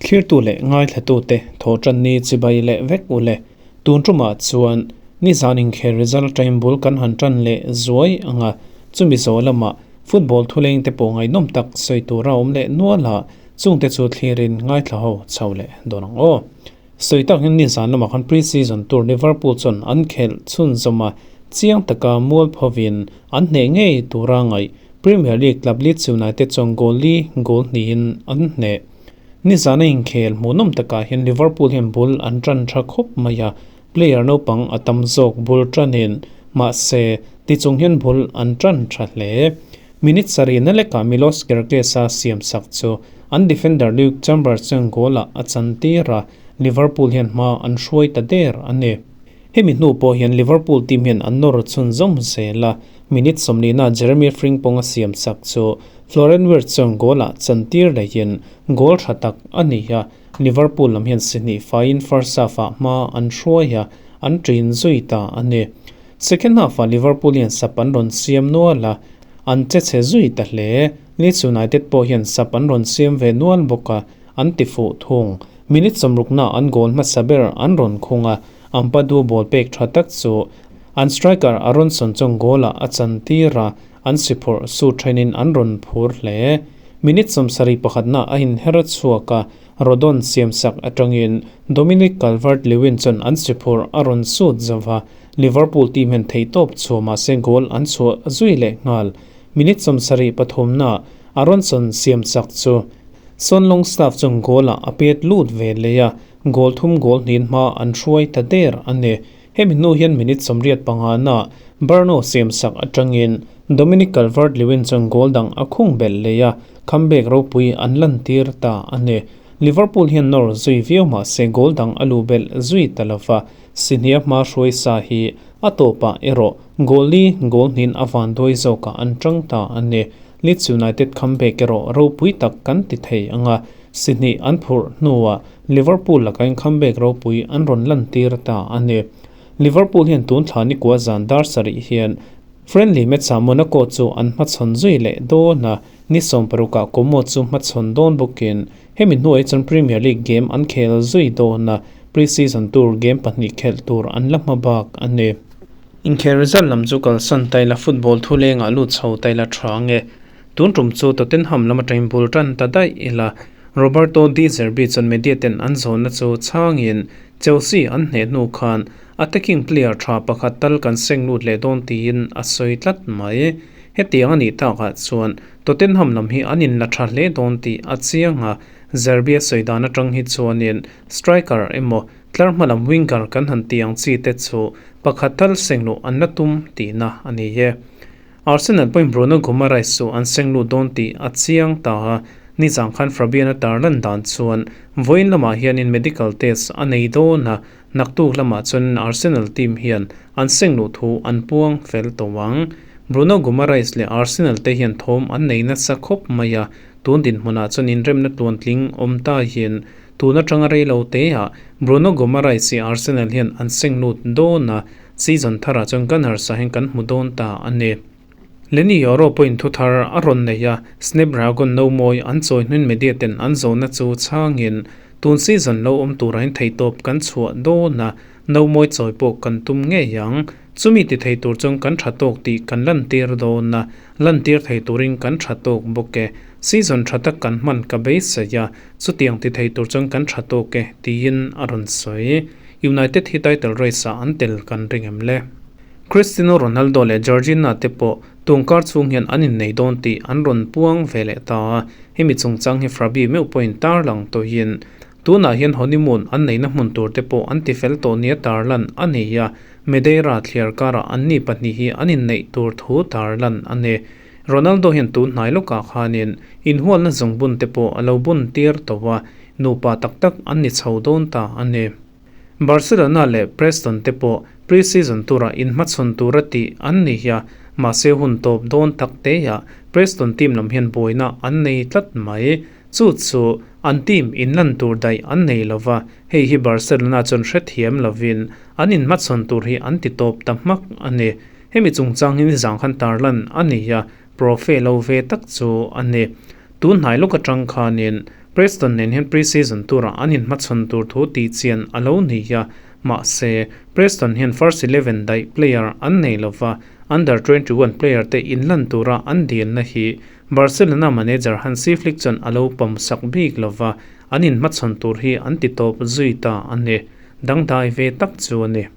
Thlirtu leh ngaithlatute thawhtanni chibai leh vek u le. Tun tumah chuan nizan inkhel result time bul kan han tan leh zuai ang a, chumi zawh lamah football thuleng te pawh ngaihnawm tak sawi tura awm leh nual a, chungte chu thlirin ngaithla ho chho leh dawn ang aw. Sawi takin nizan lamah khan pre-season tur Liverpool chuan an khelh chhunzawm a, chiang taka mualphovin an hneh ngei tura ngaih Premier League club Leeds United chuan goal li goal hnihin an hneh. Nizana inkhel hmuhnawm takah hian Liverpool hian bul an tan tha khawp mai a, player naupang a tam zawk bul tanin mahse tichung hian bul an tan tha hle. Minute sarihna lekah Milos Kerkez-a siamsak chu an defender Luke Chambers chuan goal-ah a chantir a, Liverpool hian hma an hruai ta der a ni. Hemi hnu pawh hian Liverpool team hian an nawr chhunzawm zel a, minute sawmlihna Jeremy Frimpong a siamsak chu Florian Wirtz chuan goal-ah chantir lehin goal tha tak a ni a, Liverpool lam hian si hnih faiin first half-ah hma an hruai a, an ṭin zui ta a ni. Second half-ah Liverpool hian sap an rawn siam nual a, an che chhe zui ta hle. Leeds United pawh hian sap an rawn siam ve nual bawk a, an ti fuh thung. Minute sawmrukna an goal hmasa ber an rawn khung a, Ampadu ball pek tha tak chu an striker Aaronson chuan goal-ah a chantir a, an si phurh su thenin an rawn phur hle. Minute 71 pakhatna a inher chhuak a, Rodon siamsak atangin Dominic Calvert-Lewin chuan an si phurh a rawn sut zo va, Liverpool team hian theihtawp chhuah mahse goal an chhuah zui leh nghal. Minute 73 pathumna Aaronson siamsak chu Son Longstaff chuan goal-ah a pet lut ve leh a, goal thum goal hnin hma an hruai ta der a ni. Hemi hnu hian minute 85 na Bruno siamsak atangin Dominic Calvert-Lewin chuan goal dang a khung belh leh a, comeback ropui an lantir ta a ni. Liverpool hian nawr zui viau mah se goal dang a luh belh zui ta lo va, Sihnia hma hruai sa hi a tawpah erawh goal li goal hnin a van duai zawkah an tang ta a ni. Leeds United comeback erawh ropui tak kan ti thei ang a, Sihnih an phurh hnuah Liverpool lakain comeback ropui an rawn lantir ta a ni. Liverpool hian tun thla nikua zan dar sarih hian friendly match-ah Monaco chu an hmachhawn zui leh dawn a, ni 16ah Como chu hmachhawn dawn bawkin hemi hnuai chuan Premier League game an khel zui dawn a, pre-season tur game pahnih khelh tur an la hma bak a ni. Inkhel result lam chu kalsan taila football thu lengah lut chho taila tha nge. Tun tum chu Tottenham lam atangin bul tan ta daih ila. Roberto De Zerbi chuan media ten an zawnna chu chhangin Chelsea an hneh hnu khan attacking player tha pakhat tal kan seng lut leh dawn tiin a sawi tlat mai. Hetiang a nih takah chuan Tottenham lam hi an inla tha hle dawn tih a chiang a, Zerbi a sawi dan atang hi chuanin striker emaw tlar hma lam winger kan han tih ang chi te chu pakhat tal seng luh an la tum tihna a ni e. Arsenal pawhin Bruno Guimaraes chu an seng lut dawn tih a chiang ta a, nizan khan Fabian-a tarlan dan chuan vawiin lamah hianin medical test a nei dawn a, naktuk lamah chuanin Arsenal team hian an seng luh thu an puang fel tawh ang. Bruno Guimaraes leh Arsenal te hian thawm an nei nasa khawp mai a, tun dinhmunah chuan inremna tluantling awm ta hian tun atanga rei lo teah Bruno Guimaraes hi Arsenal hian an seng lut dawn a, Season tharah chuan Gunners ah hian kan hmu dawn ta a ni. Leny Yoro pawhin thu thar a rawn nei a, Snapdragon no mawi an chawi hnuin media ten an zawhna chu chhangin tun season lo awm turah hian theihtawp kan chhuah dawn a, no mawi chawi pawh kan tum ngei ang. Chumi ti thei tur chuan kan tha tawk tih kan lantir dawn a, lantir thei turin kan tha tawk bawk e. Season tha tak kan hman ka beisei a, chutiang ti thei tur chuan kan tha tawk e, tiin a rawn sawi. United hi title race ah an tel kan ring em le? Cristiano Ronaldo leh Georgina te pawh tungkar chhung hian an innei dawn tih an rawn puang ve leh ta a, hemi chungchang hi Frabi meuh pawhin tarlang tawhin tunah hian honeymoon an neihna hmun tur te pawh an tifel tawh nia tarlan a ni a, Madeira thliar karah anni pahnih hi an inneih tur thu tarlan a ni. Ronaldo hian tun hnai lawkah khanin inhualna zungbun te pawh a lo bun tir tawh a, nupa tak tak an ni chho dawn ta a ni. Barcelona leh Preston te pawh pre-season tura inhmachhawn tura tih an ni a, mahse hun tawp dawn tak teah Preston team lam hian buaina an nei tlat mai. Chu chu an team inlan tur daih an nei lo va, hei hi Barcelona chuan hrethiam lovin an inhmachhawn tur hi an ti tawp ta hmak a ni. Hemi chungchang hi nizang khan tarlan a ni a, profe lo ve tak chu a ni. Tun hnai lawk atang khanin. Preston nen hian pre-season tura an inhmachhawn tur thu tihchian a lo ni a, mahse, Preston hian first eleven daih player an nei lova, under 21 player te inlan tura an dilna hi Barcelona manager Hansi Flick chuan a lo pawmsak bik lova, an inhmachhawn tur hi an ti tawp zui ta a ni. Dangdai ve tak chu a ni.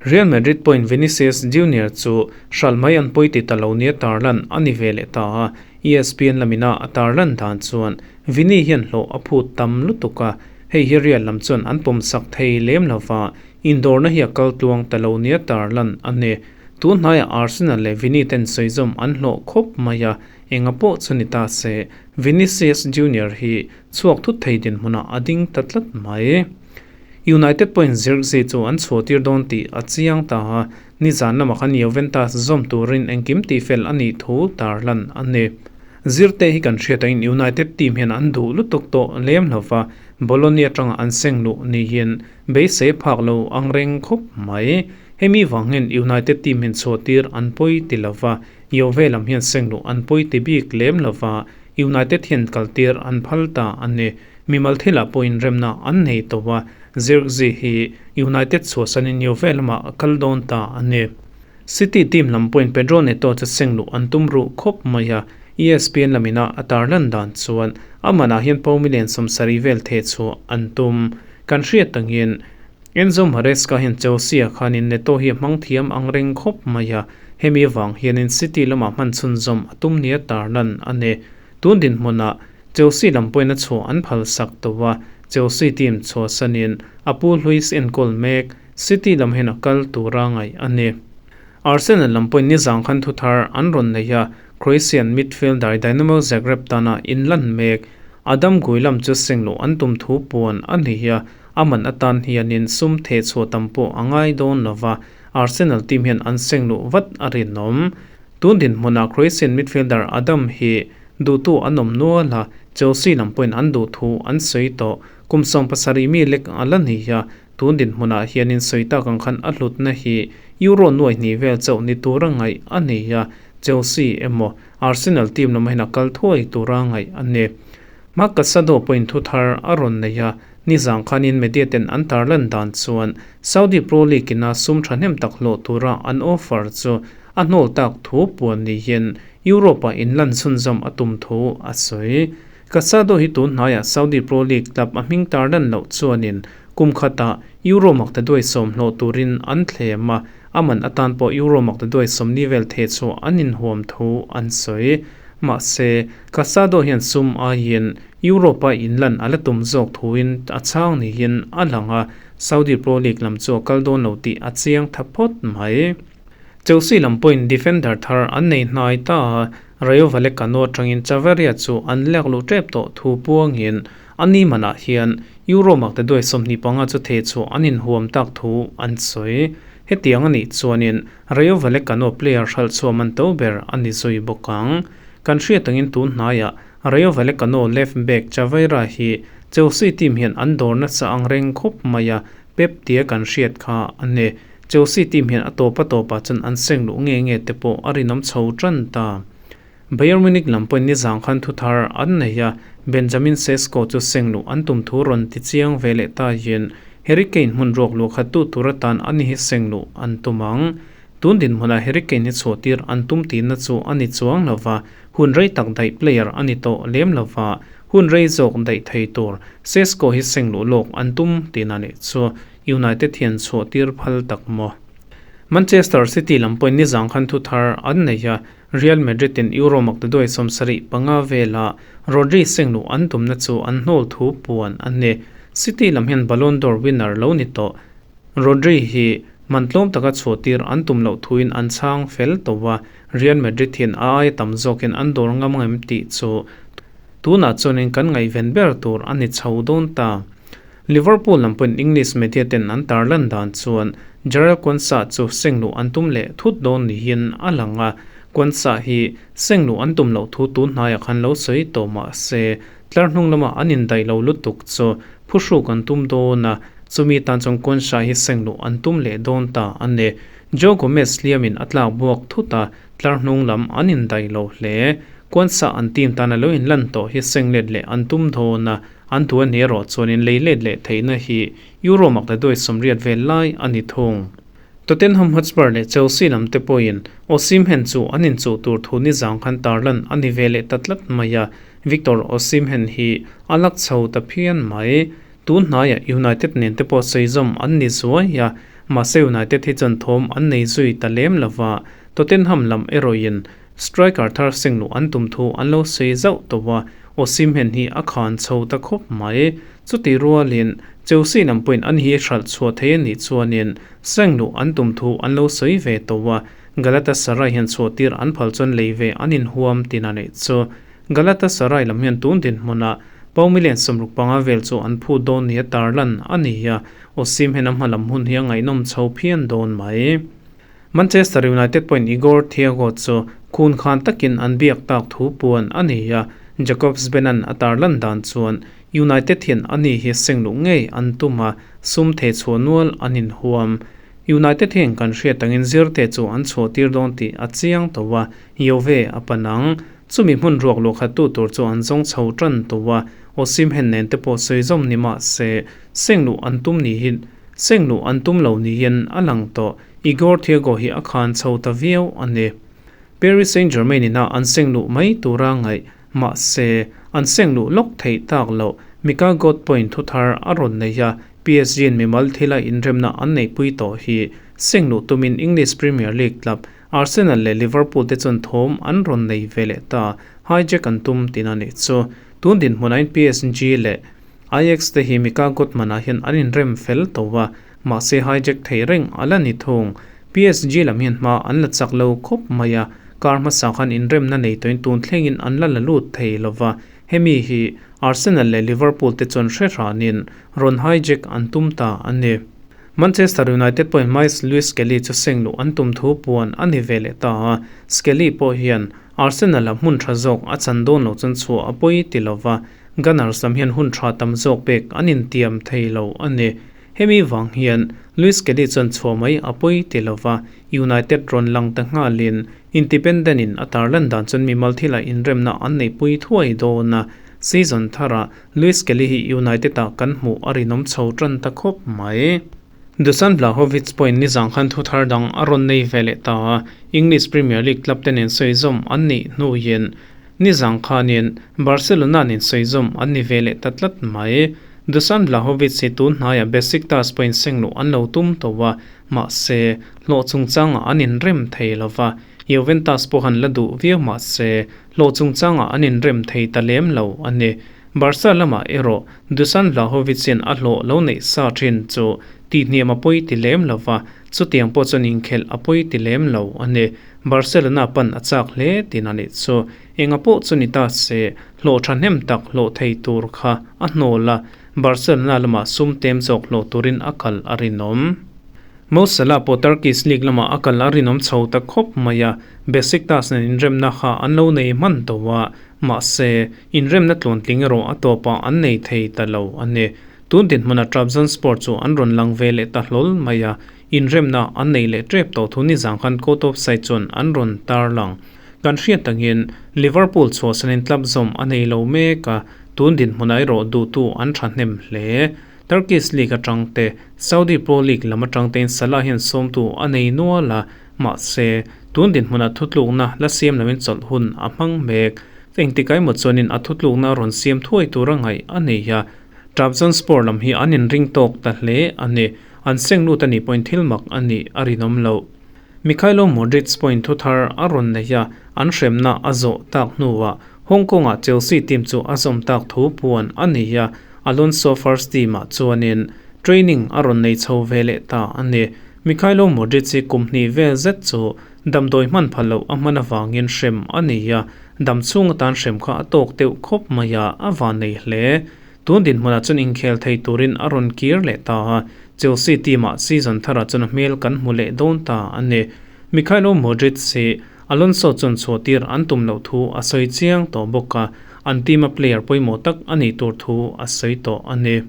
Real Madrid pawhin Vinicius Junior chu hralh mai an pawi ti ta lo nia tarlan a ni ve leh ta a, ESPN lamina a tarlan dan chuan Vini hian hlawh a phut tam lutuk a, hei hi Real lam chuan an pawmsak thei lem lova, indawrna hi a kal tluang ta lo nia tarlan a ni. Tun hnaiah Arsenal leh Vini ten sawizawm an hlawh khawp mai a, enga pawh chu ni ta se, Vinicius Junior hi chhuak thut thei dinhmunah a ding ta tlat mai. United pawhin Zirkzee chu an chhuahtir dawn tih a chiang ta a, nizan lamah khan Juventus zawm turin engkim tihfel a nih thu tarlan a ni. Zirte hi kan hriat angin United team hian an duh lutuk tawh lem lova, Bologna atanga an seng luh niin beisei phak lo ang reng khawp mai. Hemi vang hian United team hian chhuahtir an pawi ti lova, Juve lam hian seng luh an pawi ti bik lem lova, United hian kaltir an phal ta a ni. Mimal thilah pawh inremna an nei tawh a, Zirkzee hi United chhuahsanin Juve lamah a kal dawn ta a ni. City team lam pawhin Pedro Neto chu seng luh an tum ruh khawp mai a, ESPN lamina a tarlan dan chuan a manah hian pawh million 70 vel theh chhuah an tum. Kan hriat tangin Enzo Maresca hian Chelsea-ah khanin Neto hi a hmang thiam ang reng khawp mai a, hemi avang hianin City lamah hman chhunzawm a tum nia tarlan a ni. Tun dinhmunah Chelsea lam pawhin a chhuah an phal sak tawh a, Chelsea team chhuahsanin a pu Luis enkawl mek City lam hian a kal tura ngaih a ni. Arsenal lam pawhin nizang khan thuthar an rawn nei a, Croatian midfielder Dynamo Zagreb tana inlan mek Adam Guilam chu seng luh an tum thu puan a ni a, a man atan hianin sum theh chhuah tam pawh a ngai dawn lova, Arsenal team hian an seng luh vat a rinawm. Tun dinhmunah Croatian midfielder Adam hi Duhtu an awm nual a, Chelsea lam pawhin an duh thu an sawi tawh. Kum 70 mi lek a la ni a, tun dinhmunah hianin sawi tak ang khan a hlutna hi Euro 2,000 vel chauh ni tura ngaih a ni a, Chelsea emaw Arsenal team lamah hian a kal thuai tura ngaih a ni. Marc Casado pawhin thu thar a rawn nei a, nizang khanin media ten an tarlan dan chuan Saudi Pro League ina sum thahnem tak hlawh tura an offer chu a hnawl tak thu puan niin Europe-ah inlan chhunzawm a tum thu a sawi. Casado hi tun hnaiah Saudi Pro League club a hming tarlan loh chuanin kum khatah Euro maktaduai 10 hlawh turin an thlem a, a man atan pawh Euro maktaduai 40 vel theh chhuah an inhuam thu an sawi. Mahse, Casado hian sum aiin Europe-a inlan a la tum zawk thuin a chhang niin a lang a, Saudi Pro League lam chu a kal dawn lo tih a chiang tha phawt mai. Chelsea lam pawhin defender thar an nei hnai ta a, Rayo Vallecano atangin Chavarria chu an lek luh tep tawh thu puangin a ni manah hian Euro makte duai 25 chu theh chhuah an inhuam tak thu an sawi. Hetiang a nih chuanin Rayo Vallecano player hralh chhuah man to ber a ni zui bawk ang. Kan hriat angin tun hnaiah Rayo Vallecano left back Chavarria hi Chelsea team hian an dawr nasa ang reng khawp mai a, Pep tia kan hriat kha a ni. Chelsea team hian a tawp a tawpah chuan an seng luh nge nge te pawh a rinawm chho tan ta. Bayern Munich lam pawhin nizang khan thu thar an nei a, Benjamin Sesko chu seng luh an tum thu rawn ti chiang ve leh ta hian Harry Kane hmun ruak luh khat tu tur atan ani hi seng luh an tum ang. Tun dinhmunah Harry Kane hi chhuahtir an tum tihna chu a ni chuang lova, hun rei tak daih player a ni tawh lem lova, hun rei zawk daih thei tur Sesko hi seng luh lawk an tum tihna leh chu United hian chhuahtir phal tak maw? Manchester City lam pawhin nizang khan thu thar an nei a, Real Madrid in Euro maktaduai 75 vela Rodri seng luh an tumna chu an hnawl thu puan a ni. City lam hian Ballon d'Or winner lo ni tawh Rodri hi mantlawm taka chhuahtir an tum loh thuin an chhang fel tawh a, Real Madrid hian a aia tam zawkin an dawr ngam ngem tih chu tunah chuanin kan ngaihven ber tur a ni chho dawn ta. Liverpool lam pawhin English media ten an tarlan dan chuan Jarell Quansah chu seng luh an tum leh thut dawn niin a lang a, Quansah hi seng luh an tum loh thu tun hnaiah khan lo sawi tawh mah se tlar hnung lamah an indaih lo lutuk chu phuhruk an tum dawn a, chumi tan chuan Quansah hi seng luh an tum leh dawn ta a ni. Joe Gomez hliamin a tlak buak thut a, tlar hnung lam an indaih lo hle. Quansah an team tan a lo inlan tawh hi seng let leh an tum dawn a. An duh a ni erawh chuanin lei let leh theihna hi Euro maktaduai 80 vel lai a ni thung. Tottenham Hotspur leh Chelsea lam te pawhin Osimhen chu an inchuh tur thu nizang khan tarlan a ni ve leh ta tlat mai a, Victor Osimhen hi a lak chho ta phian mai. Tun hnaiah United nen te pawh sawi zawm an ni zuai a, mahse United hi chuan thawm an nei zui ta lem lova, Tottenham lam erawhin striker thar seng luh an tum thu an lo sawi zauh tawh a, Osimhen hi a khan chho ta khawp mai. Chuti rualin Chelsea lam pawhin an hi hralh chhuah thei a nih chuanin seng luh an tum thu an lo sawi ve tawh a, Galatasaray hian chhuah tir an phal chuan lei ve an inhuam tin a neih chu. Galatasaray lam hian tun dinhmunah pau million 65 vel chu an phut dawn nia tarlan a ni a, Osimhen a hma lam hun hi a ngaihnawm chho phian dawn mai. Manchester United pawhin Igor Thiago chu khun khan takin an biak tak thu puan a ni a, Jacobs Benan a tarlan dan chuan United hian ani hi seng luh ngei an tum a, sum thei chhuah nual an inhuam. United hian kan hriat angin zirte chu an chhuah tir dawn tih a chiang tawh a, Juve a pan ang. Chumi hmun ruak luah khat tu tur chu an zawng chho tan tawh a, Osimhen nen te pawh sawi zawm ni mah se, seng luh an tum ni hi seng luh an tum lo niin a lang tawh. Igor Thiago hi a khan chho ta viau a ni. Paris Saint-Germain ina an seng luh mai tura ngaih mah se, an seng luh lawk theih tak loh. Mika Godpoint thu thar a rawn nei a, PSG in mimal thila inremna an neihpui tawh hi seng luh tumin English Premier League club Arsenal leh Liverpool te chuan thawm an rawn nei ve leh ta, hijack an tum tina nih chu. Tun dinhmunain PSG leh Ajax te hi Mika Godman-ah hian an inrem fel tawh a, mahse hijack thei reng a la ni thung. PSG lam hian hma an la chak lo khawp mai a, kar hmasa khan inremna nei tawhin tun thlengin an la la lut thei lo va, hemi hi Arsenal leh Liverpool te chuan hre hranin rawn hijack an tum ta a ni. Manchester United pawhin Myles Lewis-Skelly chu seng luh an tum thu puan a ni ve leh ta a, Skelly pawh hian Arsenal-a hmun tha zawk a chan dawn loh chuan chhuah a pawi ti lo va, Gunners lam hian hun tha tam zawk pek an intiam thei lo a ni. Hemi vang hian Lewis-Skelly chuan chhuah mai a pawi ti lo va, United rawn lang ta nghalin Independent-in a tarlan dan chuan mimal thilah inremna an neihpui thuai dawn a, season tharah Lewis-Skelly hi United-ah kan hmuh a rinawm chho tan ta khawp mai. Dusan Vlahovic pawhin nizang khan thu thar dang a rawn nei ve leh ta a, English Premier League club te nen sawi zawm an nih hnuin nizang khanin Barcelona nen sawi zawm an ni ve leh ta tlat mai. Dusan Vlahovic hi tun hnaiah Besiktas pawhin seng luh an lo tum tawh a, mahse hlawh chungchangah an inrem thei lo va, Juventus pawh han la duh viau mahse hlawh chungchangah an inrem thei ta lem lo a ni. Barca lamah erawh Dusan Vlahovic-in a hlawh lo neih sa thin chu tihhniam a pawi ti lem lo va, chutiang pawh chuan inkhelh a pawi ti lem lo a ni. Barcelona pan a chak hle tin a nih chu. Enga pawh chu ni ta se, hlawh thahnem tak hlawh thei tur kha a hnawl a, Barcelona lamah sum tem zawk hlawh turin a kal a rinawm. Mo Salah pawh Turkish League lamah a kal a rinawm chho ta khawp mai a, Besiktas nen inremna kha an lo nei hman tawh a, mahse, inremna tluantling erawh a tawpah an nei thei ta lo a ni. Tun dinhmuna Trabzonspor chu an rawn lang ve leh ta hlawl mai a, inremna an nei leh tep tawh thu nizang khan court of side chuan an rawn tarlang. Kan hriat angin Liverpool chhuahsanin club zawm a nei lo mek a, tun dinhmunah erawh duhtu an thahnem hle. Turkish League atang te, Saudi Pro League lam atang tein Salah hian sawmtu a nei nual a, mahse, tun dinhmunah thutlukna la siam loin chawlh hun a hmang mek. Engtik emaw chuanin a thutlukna a rawn siam thuai tura ngaih a nei a, Trabzonspor lam hi an inring tawk ta hle a ni. An seng lut a nih pawhin thil mak a nih a rinawm loh. Mykhailo Mudryk pawhin thu thar a rawn nei a, an hremna a zawh tak hnuah Hong Kong-ah Chelsea team chu a zawm tak thu puan a ni a, Alonso first team-ah chuanin training a rawn nei chho ve leh ta a ni. Mykhailo Mudryk hi kum hnih vel zet chu damdawi hman pha loh a hman avangin hrem a ni a, dam chhung atan hrem kha a tawk deuh khawp mai a, a van nei hle. Tun dinhmunah chuan inkhel thei turin a rawn kir leh ta a, Chelsea team-ah season tharah chuan a hmel kan hmu leh dawn ta a ni. Mykhailo Mudryk hi Alonso chuan chhuahtir an tum loh thu a sawi chiang tawh bawk a, an team-a player pawimawh tak a nih tur thu a sawi tawh a ni.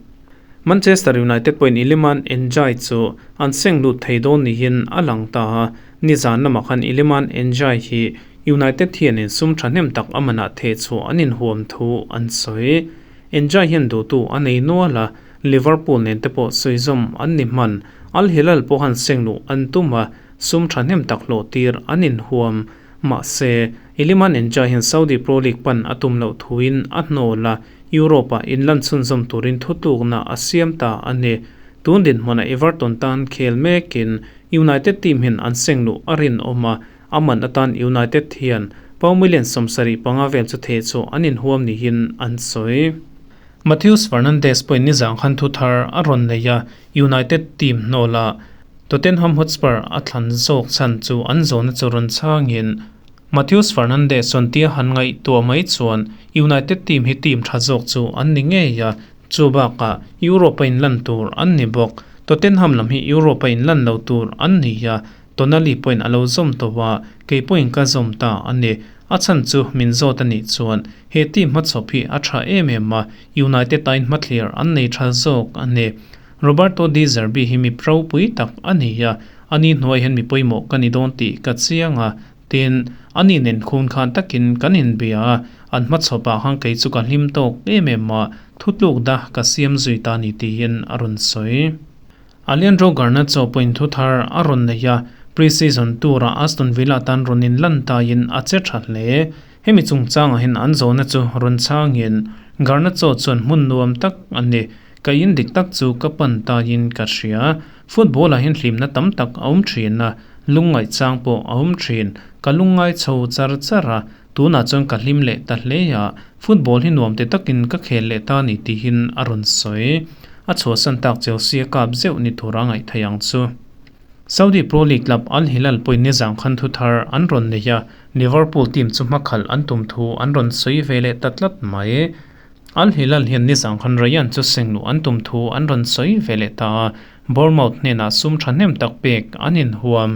Manchester United pawhin Iliman Ndiaye chu an seng lut thei dawn niin a lang ta a, nizan lamah khan Iliman Ndiaye hi United hianin sum thahnem tak a manah theh chhuah an inhuam thu an sawi. N'Diaye hian duhtu a nei nual a, Liverpool nen te pawh sawizawm an ni hman. Al Hilal pawh han seng luh an tum a, sum thahnem tak hlawh tir an inhuam. Mahse, Iliman N'Diaye hian Saudi Pro League pan a tum loh thuin a hnawl a, Europe-ah inlan chhunzawm turin thutlukna a siam ta a ni. Tun dinhmunah Everton tan khel mekin United team hian an seng luh a rinawm a, a man atan United hian pound million 75 vel chu theh chhuah an inhuam niin an sawi. Matheus Fernandes pawhin nizang khan thu thar a rawn nei a, United team hnawlah Tottenham Hotspur a thlan zawk chhan chu an zawhna chu rawn chhangin Matheus Fernandes chuan tia han ngaihtuah mai chuan United team hi team tha zawk chu an ni ngei a, chu bakah Europe a inlan tur an ni bawk. Tottenham lam hi Europe a inlan lo tur an ni a, Tonali pawhin a lo zawm tawh a, kei pawhin ka zawm ta a ni. A chhan chu min zawt a nih chuan he team hmachhawp hi a tha em em a, United aiin hmathlir an nei tha zawk a ni. Roberto De Zerbi hi mi ropui tak a ni a, ani hnuai hian mi pawimawh ka ni dawn tih ka chiang a, tin, ani nen khun khan takin kan inbia a, an hmachhawpah khan kei chu ka hlim tawk em em a, thutluk da ka siam zui ta ni tiin a rawn sawi. Alejandro Garnacho pawhin thu thar a rawn nei a, pre-season tour-ah Aston Villa tan rawn inlan taiin a che tha hle. Hemi chungchangah hian an zawhna chu rawn chhangin Garnacho chuan hmun nuam tak a ni. Ka in dik tak chu ka pan taiin ka hria. Football ah hian hlimna tam tak a awm thin a, lungngaih chang pawh a awm thin. Ka lungngai chho char char a, tunah chuan ka hlim leh ta hle a, football hi nuam ti takin ka khel leh ta ni tihin a rawn sawi. A chhuahsan tak Chelsea a kap zeuh ni tur a ngaih theih ang chu. Saudi Pro League club Al Hilal pawhin nizang khan thu thar an rawn nei a, Liverpool team chu hmakhalh an tum thu an rawn sawi ve leh ta tlat mai. Al Hilal hian nizang khan Rayan chu seng luh an tum thu an rawn sawi ve leh ta a, Bournemouth hnenah sum thahnem tak pek an inhuam.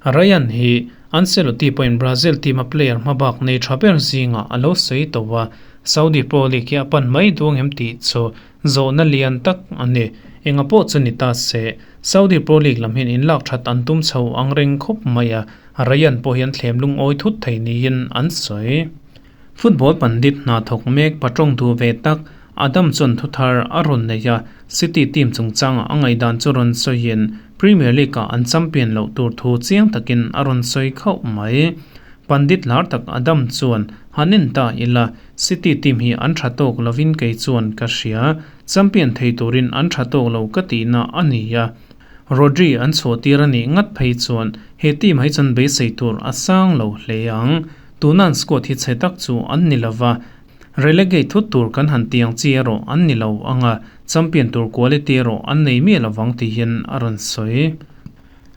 Rayan hi Ancelotti pawhin Brazil team a player hmabak nei tha ber zingah a lo sawi tawh a, Saudi Pro League hi a pan mai duang em tih chu zawhna lian tak a ni. Enga pawh chu ni ta se, Saudi Pro League lam hian inlak that an tum chho ang reng khawp mai a, Rayan pawh hian thlem lungawi thut thei niin an sawi. Football pandit hna thawk mek patawng duh ve tak Adam chuan thu thar a rawn nei a, City team chungchangah a ngaihdan chu rawn sawiin Premier League-ah an champion loh tur thu chiang takin a rawn sawi khauh mai. Pandit lar tak Adam chuan, Han en ta ila, City team hi an tha tawk lovin kei chuan ka hria. Champion thei turin an tha tawk lo ka tihna a ni a. Rodri an chhuahtir a nih ngat phei chuan he team hi chuan beisei tur a sang lo hle ang. Tunan squad hi chhe tak chu an ni lova, relegate thut tur kan han ti ang chi erawh an ni lo ang a, champion tur quality erawh an nei miah lovang tihin a rawn sawi.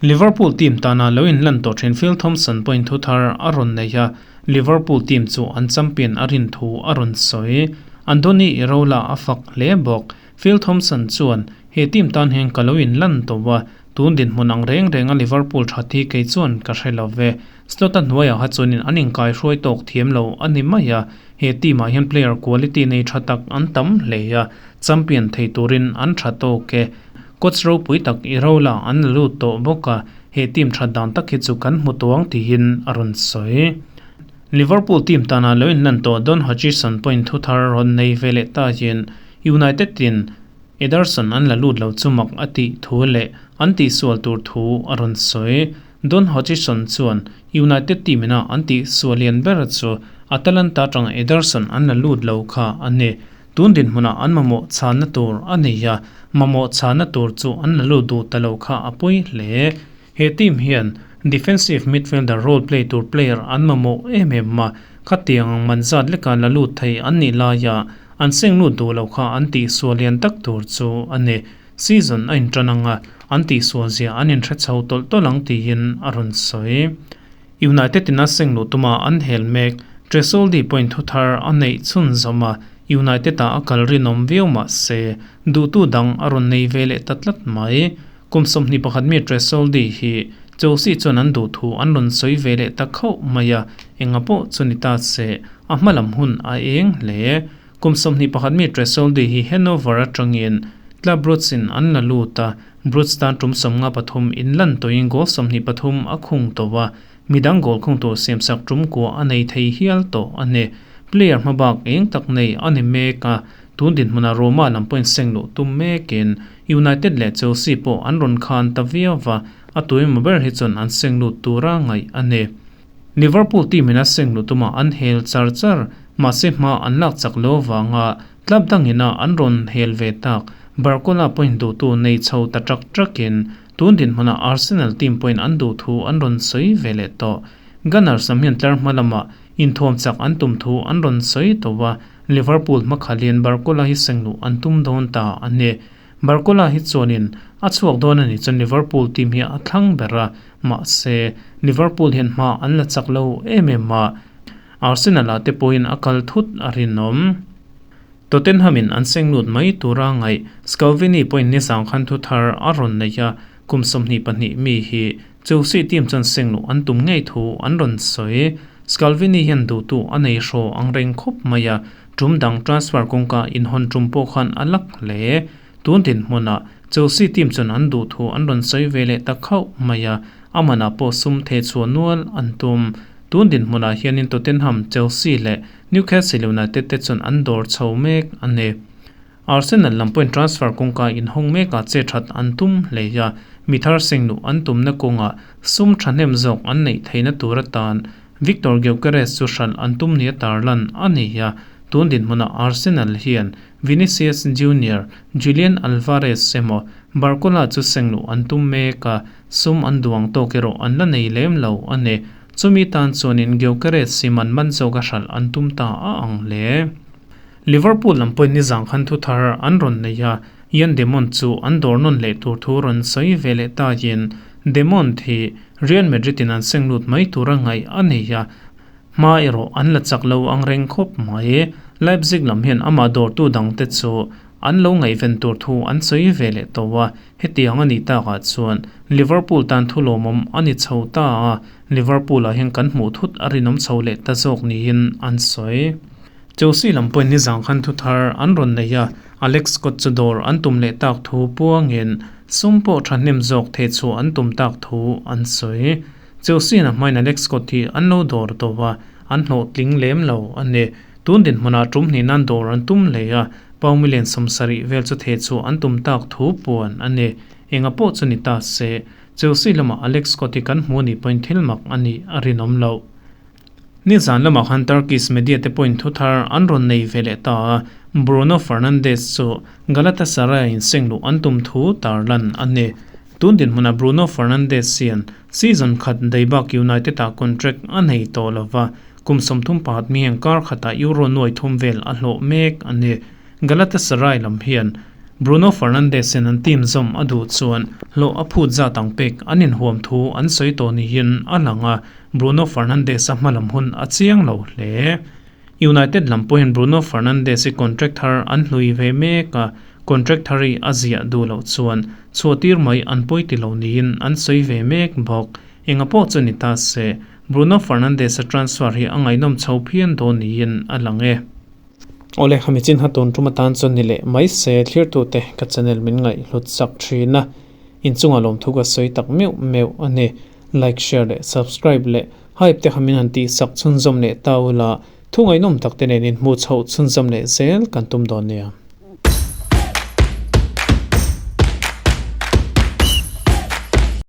Liverpool team tana lo inlan tawh thin Phil Thompson pawhin thu thar a rawn nei a, Liverpool team chu an champion a rin thu a rawn sawi. Andoni Iraola a fak hle bawk. Phil Thompson chuan, He team tan hian ka lo inlan tawh a, tun dinhmun ang reng renga Liverpool that hi kei chuan ka hre lo ve. Slot-a hnuaiah kha chuanin an inkai hruai tawk thiam lo a ni mai a, he team-ah hian player quality nei tha tak an tam hle a, champion thei turin an tha tawk e. Coach ropui tak Iraola an la lut tawh bawk a, he team that dan tak hi chu kan hmu tuang tiin a rawn sawi. Liverpool team tana lo inlan tawh Don Hutchison pawhin thu thar rawn nei ve leh ta hian United-in Ederson an la lut lo chu mak a tih thu leh an tihsual tur thu a rawn sawi. Don Hutchison chuan United team ina an tihsual lian ber chu Atalanta atanga Ederson an la lut lo kha a ni. Tun dinhmunah an mamawh chhanna tur a nei a, mamawh chhanna tur chu an la lut duh ta lo kha a pawi hle. He team hian defensive midfielder role play tur player an mamawh em em a, khatiang ang man zat leka la lut thei an nih laia an seng lut duh lo kha an tihsual lian tak tur chu a ni. Season a intan ang a, an tihsual zia an inhre chho tawlh tawlh ang tiin a rawn sawi. United in a seng luh tuma an hel mek Tresoldi pawhin thu thar a neih chhun zawm a, United ah a kal rinawm viau mah se duhtu dang a rawn nei ve leh ta tlat mai. Kum 21 mi Tresoldi hi Chelsea chuan an duh thu an rawn sawi ve leh ta khauh mai a, enga pawh chu ni ta se a hma lam hun a eng hle. Kum 21 mi Tresoldi hi Hannover atangin Club Brugge in an la lut a, Brugge tan tum 53 inlan tawhin goal 23 a khung tawh a, midang goal khung tur siamsak tum kua a nei thei hial tawh a ni. Player hmabak eng tak nei a ni mek a. Tun dinhmunah Roma lam pawhin seng luh tum mekin United leh Chelsea pawh an rawn khan ta viau va, a tuimaw ber hi chuan an seng lut tura ngaih a ni. Liverpool team in a seng luh tumah an hel char char, mahse hma an lak chak lo vanga club dangin a an rawn hel ve tak. Barcola pawhin duhtu nei chho ta ṭak ṭakin tun dinhmunah Arsenal team pawhin an duh thu an rawn sawi ve leh tawh. Gunners lam hian tlar hma lamah inthuam chak an tum thu an rawn sawi tawh a, Liverpool hmakhalin Barcola hi seng luh an tum dawn ta a ni. Barcola hi chuanin a chhuak dawn a nih chuan Liverpool team hi a thlang ber a, mahse Liverpool hian hma an la chak lo em em a, Arsenal ah te pawhin a kal thut a rinawm. Tottenham in an seng lut mai tura ngaih Scalvini pawhin nizang khan thu thar a rawn nei a, kum 22 mi hi Chelsea team chuan seng luh an tum ngei thu an rawn sawi. Scalvini hian duhtu a nei hraw ang reng khawp mai a, tum dang transfer kawngka inhawn tum pawh khan a lak hle. Tun dinhmunah Chelsea team chuan an duh thu an rawn sawi ve leh ta khauh mai a, a manah pawh sum theh chhuah nual an tum. Tun dinhmunah hianin Tottenham, Chelsea leh Newcastle United te chuan an dawr chho mek a ni. Arsenal lam pawhin transfer kawngka inhawng mekah che that an tum hle a, mi thar seng luh an tumna kawngah sum thahnem zawk an neih theihna tur atan Viktor Gyökeres chu hralh an tum nia tarlan a ni a, tun dinhmunah Arsenal hian Vinicius Junior, Julian Alvarez emaw Barcola chu seng luh an tum mek a, sum an duang tawk erawh an la nei lem lo a ni. Chumi tan chuanin Gyökeres hi man man zawka hralh an tum ta a ang hle. Liverpool lam pawhin nizang khan thu thar an rawn nei a, Yan De Mont chu an dawr nawn leh tur thu rawn sawi ve leh takin De Mont hi Real Madrid in an seng lut mai tura ngaih a nei a, hma erawh an la chak lo ang reng khawp mai. Leipzig lam hian amah dawrtu dangte chu an lo ngaihven tur thu an sawi ve leh tawh a, hetiang a nih takah chuan Liverpool tan thu lawmawm a ni chho ta a, Liverpool ah hian kan hmuh thut a rinawm chho leh ta zawk niin an sawi. Chelsea lam pawhin nizang khan thu thar an rawn nei a, Alex Scott chu dawr an tum leh tak thu puangin sum pawh thahnem zawk thei chhuah an tum tak thu an sawi. Chelsea-in a hmain Alex Scott hi an lo dawr tawh a, an hlawhtling lem lo a ni. Tun dinhmunah tum hnih nan dawr an tum hle a, pound million 70 vel chu thei chhuah an tum tak thu puan a ni. Enga pawh chu ni ta se, Chelsea lamah Alex Scott hi kan hmu a nih pawhin thil mak a nih a rinawm loh. Nizan lamah khan Turkish media te pawhin thu thar an rawn nei ve leh ta a, Bruno Fernandes chu Galatasaray in seng luh an tum thu tarlan a ni. Tun dinhmunah Bruno Fernandes hian season khat Daybak United ah contract a nei tawh lo va, kum 31 mi hian kar khatah Euro nuai thum vel a hlawh mek a ni. Galatasaray lam hian Bruno Fernandes in an team zawm a duh chuan hlawh a phut zat ang pek an inhuam thu an sawi tawh niin a lang a, Bruno Fernandes a hmalam hun a chiang lo hle. United lam pawhin Bruno Fernandes hi contract thar an hlui ve mek a, contract thar hi a ziah duh loh chuan chhuahtir mai an pawi ti lo niin an sawi ve mek bawk. Enga pawh chu ni ta se, Bruno Fernandes a transfer hi a ngaihnawm chho phian dawn niin a lang e. Awle, hami chin ha tun tum atan chuan ni leh mai se, thlirtute ka channel min ngaihhlut sak thin a, inchungah lawmthu ka sawi tak meuh meuh a ni. Like, share leh subscribe leh hype te kha min han tih sak chhunzawm leh ta ula, thu ngaihnawm tak te nen inhmuh chhoh chhunzawm leh zel kan tum dawn nia.